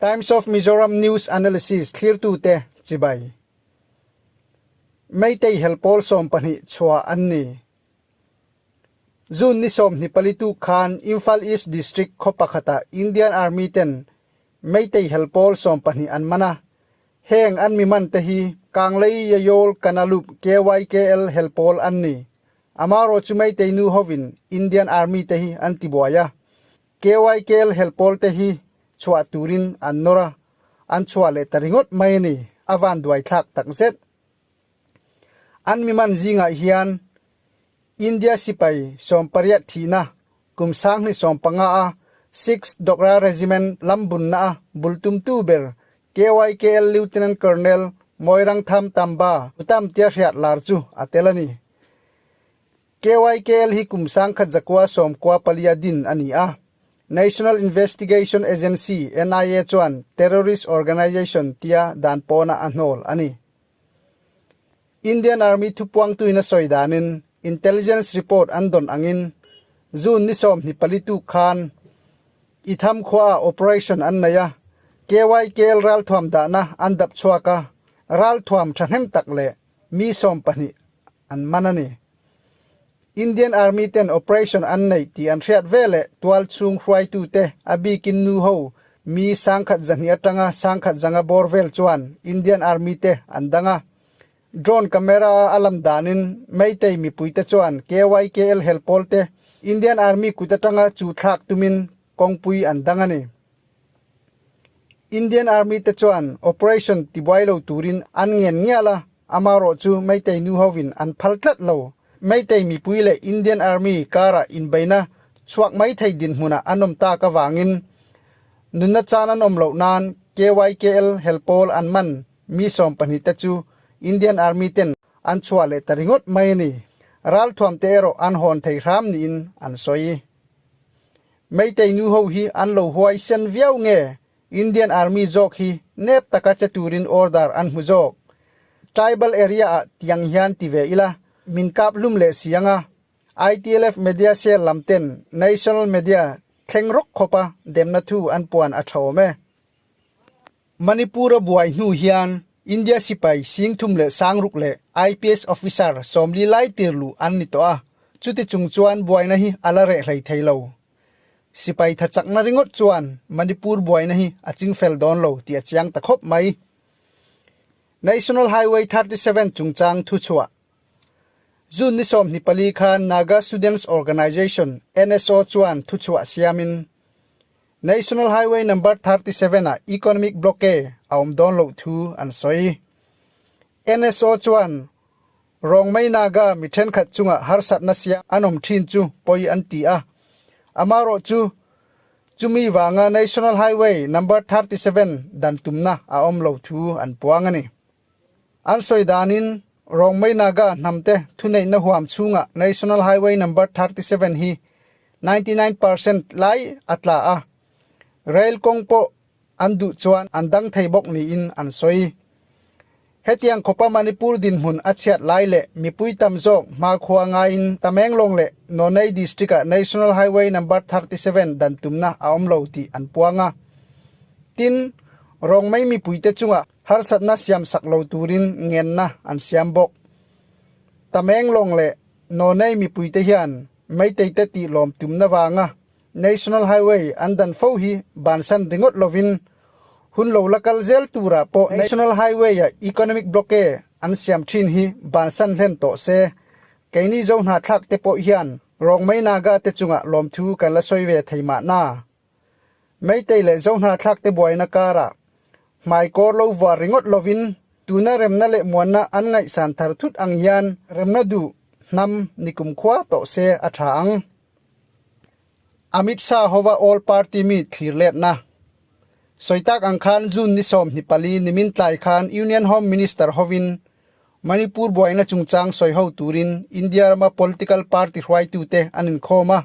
Times of Mizoram News Analysis thlirtute chibai. Meitei helpawl 12 chhuah an ni. June ni 24 tuk khan Imphal East District khaw pakhatah Indian Army ten Meitei helpawl 12 an man a. Heng an mi man te hi Kanglei Yayawl Kanalup KYKL helpawl an ni. Amarawh chu Meitei nu hovin Indian Army te hi an tibuai a. KYKL helpawl te hi chhuah turin an nawr a, an chhuah leh ta ringawt mai a ni, a vanduai thlak tak zet. An miman zingah hian India sipai 80 thihna kum 2015 a Sixth Dogra Regiment lam bunna a bul tumtu ber KYKL Lieutenant Colonel Moirangtham Tamba Utam tia hriat lar chu a tel a ni. KYKL hi kum 1994 a din a ni a, National Investigation Agency, NIA, chuan terrorist organization tia dan pawna a hnawl a ni. Indian Army thupuangtuin a sawi danin intelligence report an dawn angin June ni 24 tuk khan Itham khuaah operation an nei a, KYKL ralthuam dahna an dap chhuak a, ralthuam thahnem tak leh mi 12 an man a ni. Indian Army ten operation an neih tih an hriat veleh tual chhung hruaitute a bikin nu ho mi 1200 atanga 1005 bawr vel chuan Indian Army te an dang a. Drone camera a a lam danin Meitei mipuite chuan KYKL helpawl te Indian Army kut atanga chu thlak tumin kawngpui an dang a ni. Indian Army te chuan operation tibuai lo turin an ngen ngial a, amarawh chu Meitei nu hovin an phal tlat lo. Meitei mipui leh Indian Army karah inbeina chhuak mai thei dinhmunah an awm tak avangin nunna chan an awm loh nan KYKL helpawl an man mi 12 te chu Indian Army ten an chhuah leh ta ringawt mai a ni. Ralthuam te erawh an hawn thei hram niin an sawi. Meitei nu ho hi an lo huai sen viau nge Indian Army zawk hi nep taka che turin order an hmu zawk. Tribal area ah tiang hian ti ve ila min kap hlum leh si anga ITLF media cell lam ten national media thleng rawk khawpa demna thu an puan a tha awm e. Manipur a buai hnu hian India sipai 36,000 leh IPS officer 40 lai tir luh an ni tawh a, chuti chung chuan buaina hi a la reh hlei thei lo. Sipai tha chakna ringawt chuan Manipur buaina hi a chingfel dawn lo tih a chiang ta khawp mai. National Highway 37 chungchang thuchhuah June ni 24 khan Naga Students Organisation, NSO, chuan thuchhuah siamin National Highway Number 37 ah economic blockade a awm dawn loh thu an sawi. NSO chuan Rongmei Naga mi thenkhat chunga harsatna sia an awm thin chu pawi an ti a. Amarawh chu chumi vanga National Highway Number 37 dan tumna a awm lo thu an puang a ni. An sawi danin Rongmei Naga hnamte thuneihna huam chhunga National Highway Number 37 hi 99% lai a tla a, rail kawng pawh an duh chuan an dang thei bawk niin an sawi. Hetiang khawpa Manipur dinhmun a chhiat lai leh mipui tam zawk hmakhua ngaiin Tamenglong leh Nonei district-ah National Highway Number 37 dan tumna a awm lo tih an puang a. Tin, Rongmei mipuite chungah harsatna siamsak lo turin ngenna an siam bawk. Tamenglong leh Nonei mipuite hian Meitei te tih lawm tumna vanga National Highway an dan fo hi bansan ringawt lovin hun lo la kal zel turah pawh National Highway a economic blockade an siam thin hi bansan hlen tawh se. Keini zo hnahthlak te pawh hian Rongmei Naga te chungah lawmthu kan la sawi ve thei mahna. Meitei leh zo hnahthlak te buaina karah hmaikawr lo vuah ringawt lovin tuna remna leh muanna an ngaihsan thar thut ang hian remna duh hnam ni kumkhua tawh se a tha ang. Amit Shah hova All Party meet thlir letna sawi tak ang khan June ni 24 nimin tlai khan Union Home Minister hovin Manipur buaina chungchang sawi ho turin India rama political party hruaitute an inkhawm a.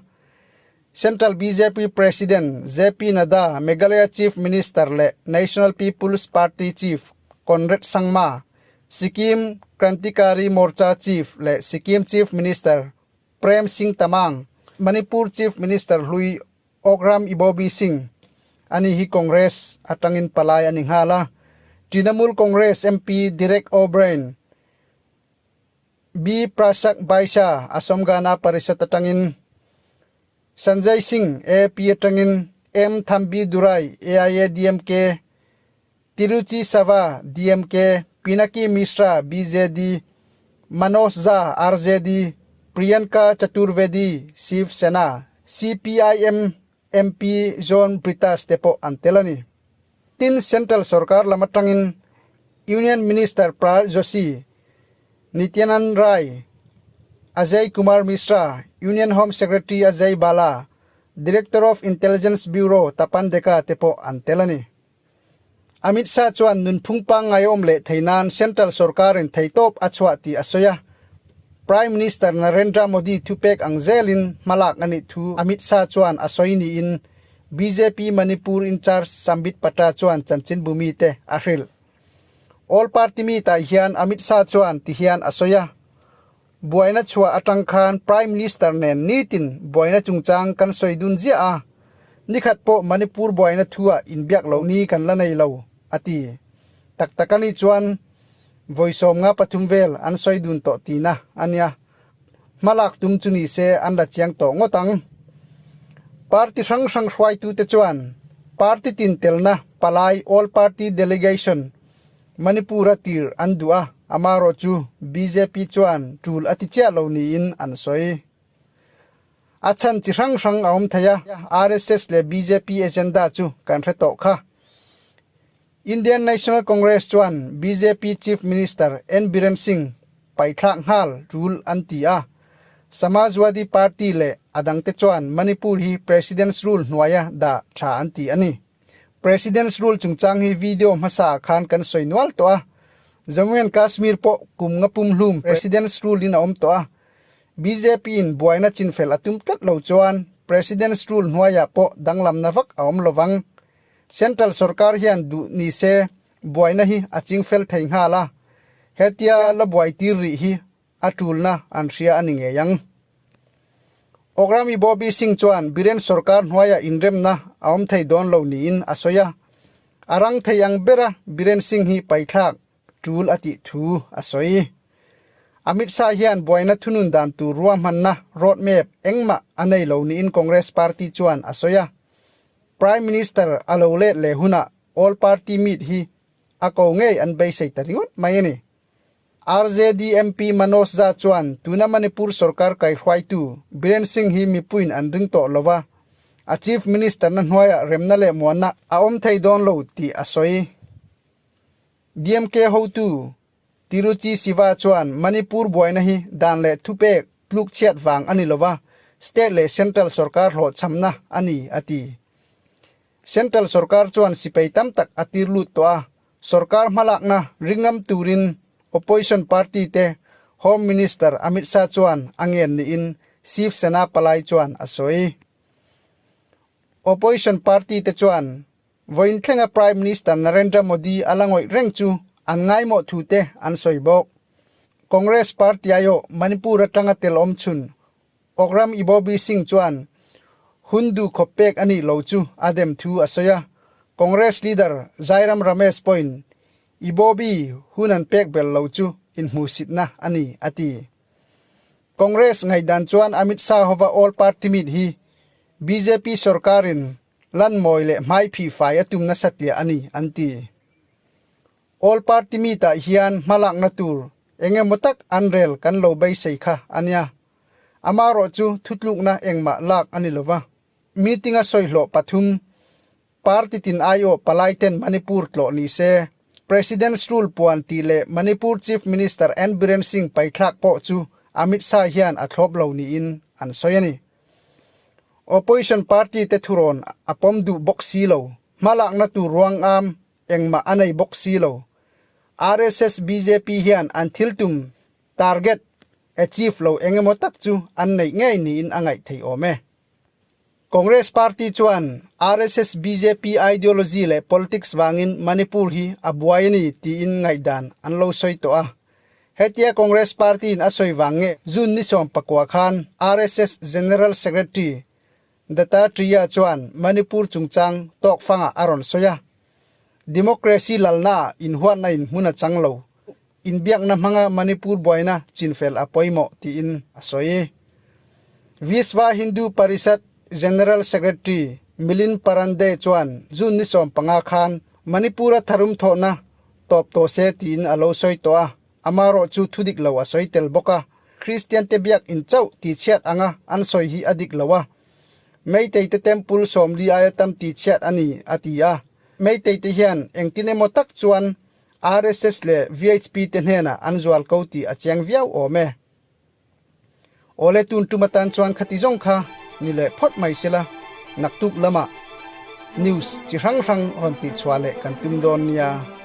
Central bjp President JP Nadda, Meghalaya Chief Minister leh National People's Party Chief Conrad Sangma. Sikkim Krantikari Morcha Chief leh Sikkim Chief Minister Prem Singh Tamang, Manipur Chief Minister hlui Okram Ibobi Singh, ani hi Congress atangin palai a ni nghal a, Trinamool Congress MP Derek O'Brien, B Prasak Baisha, Asom Gana Parishad atangin Sanjay Singh, AAP atangin M Thambi Durai, AIADMK, Tiruchi Sava, DMK, Pinaki Mishra, BJD, Manoj Jha, RJD, Priyanka Chaturvedi, Shiv Sena, CPIM MP John Brittas te pawh an tel a ni. Tin, Central sorkar lam atangin Union Minister Prahlad Joshi, Nityanand Rai, Ajay Kumar Mishra, Union Home Secretary Ajay Bala, Director of Intelligence Bureau Tapan Deka te pawh an tel a ni. Amit Shah chuan nunphung pangngai awm leh thei nan Central sorkarin theitawp a chhuah tih a sawi a. Prime Minister Narendra Modi thupek ang zelin hmalak a nih thu Amit Shah chuan a sawi niin bjp Manipur in-charge Sambit Patra chuan chanchinbu mite a hrilh. All Party meet-ah hian Amit Shah chuan tihian a sawi a, Buaina chhuah atang khan Prime Minister nen nitin buaina chungchang kan sawi dun ziah a, nikhat pawh Manipur buaina thuah inbiak loh ni kan la nei lo, a ti. Tak tak a nih chuan vawi 53 vel an sawi dun tawh tihna a nia. Hmalak tum chu ni se an la chiang tawh ngawt ang. Party hrang hrang hruaitute chuan party tin telna palai All Party Delegation Manipur-a tir an duh a, amaherawh chu bjp chuan tul a ti chiah lo niin an sawi. A chhan chi hrang hrang a awm thei a, RSS leh bjp agenda chu kan hre tawh kha. Indian National Congress chuan bjp Chief Minister N Biren Singh paithlak nghal tul an ti a, Samajwadi Party leh a dangte chuan Manipur hi President's Rule hnuaia dah tha an ti a ni. President's Rule chungchang hi video hmasa ah khan kan sawi nual tawh a, Jammu and Kashmir pawh kum nga pum hlum President's Rule in a awm tawh a, bjp in buaina chinfel a tum tlat lo chuan President's Rule hnuaiah pawh danglamna vak a awm lovang. Central sorkar hian duh ni se buaina hi a chingfel thei nghal a, hetia la buai tir rih hi a tulna an hria a ni ngei ang. Okrami Bobby Singh chuan Biren sorkar hnuaiah inremna a awm thei dawn lo niin a sawi a, a rang thei ang bera Biren Singh hi paithlak tul a tih thu a sawi. Amit Shah hian buaina thunun dan tur ruahmanna road map engmah a nei lo niin Congress party chuan a sawi a. Prime Minister a lo let leh hunah All Party Meet hi a ko ngei an beisei ta ringawt mai a ni. RJD MP Manoj Jha chuan tuna Manipur sorkar kaihruaitu Biren Singh hi mipuiin an ring tawh lo va, a Chief Minister na hnuaiah remna leh muanna a awm thei dawn lo tih a sawi. DMK hotu Tiruchi Siva chuan Manipur buaina hi dan leh thupek tlukchhiat vang a ni lo va, state leh central sorkar hlawhchhamna a ni, a ti. Central sorkar chuan sipai tam tak a tir lut tawh a, Sorkar hmalakna ringngam turin Opposition party te Home Minister Amit Shah chuan a ngen niin Shiv Sena palai chuan a sawi. Opposition party te chuan vawiin thlenga Prime Minister Narendra Modi a la ngawih reng chu an ngaimawh thu te an sawi bawk. Congress party aiawh Manipur atanga tel awm chhun Okram Ibobi Singh chuan hun duh khawp pek a nih lo chu a dem thu a sawi a, Congress leader Jairam Ramesh pawhin Ibobi hun an pek bel lo chu inhmuhsitna a ni a ti. Congress ngaihdan chuan Amit Shah hova All Party Meet hi bjp sorkarin lanmawi leh hmaiphih fai a tum nasa tliah a ni an ti. All Party Meet-ah hian hmalakna tur eng emaw tak an rel kan lo beisei kha a nia. Amaherawh chu thutlukna engmah lak a ni lova. Meeting-a sawihlawh pathum, Party tin aiawh palai ten Manipur tlawh ni se, President's Rule puan tih leh Manipur Chief Minister N Biren Singh paithlak pawh chu Amit Shah hian a thlawp lo niin an sawi a ni. Opposition party te thurawn a pawm duh bawk si lo. Hmalakna tur ruangam engmah a nei bawk si lo. RSS bjp hian an thil tum target achieve lo engemaw tak chu an neih ngei niin a ngaih theih awm e. Congress party chuan RSS bjp ideology leh politics vangin Manipur hi a buai a ni tiin ngaihdan an lo sawi tawh a. Hetia Congress party in a sawi vang nge June ni 19 khan RSS General Secretary Dattatreya chuan Manipur chungchang tawk fangah a rawn sawi a. Democracy lalnaah inhuatna in hmun a chang lo. Inbiakna hmanga Manipur buaina chinfel a pawimawh tiin a sawi. Vishwa Hindu Parishad General Secretary Milind Parande chuan June ni 15 khan Manipur-a tharum thawhna tawp tawh se tiin a lo sawi tawh a, amarawh chu thu dik lo a sawi tel bawk a. Kristian te biak in chauh tihchhiat anga an sawi hi a dik lo a, Meitei te temple 40 aia tam tihchhiat a ni, a ti a. Meitei te hian engtin emaw tak chuan RSS leh VHP te hnenah an zual ko tih a chiang viau awm e. Awle tun tum atan chuan khati zawng kha ni leh phawt mai sela, naktuk lamah news chi hrang hrang rawn tihchhuah leh kan tum dawn nia.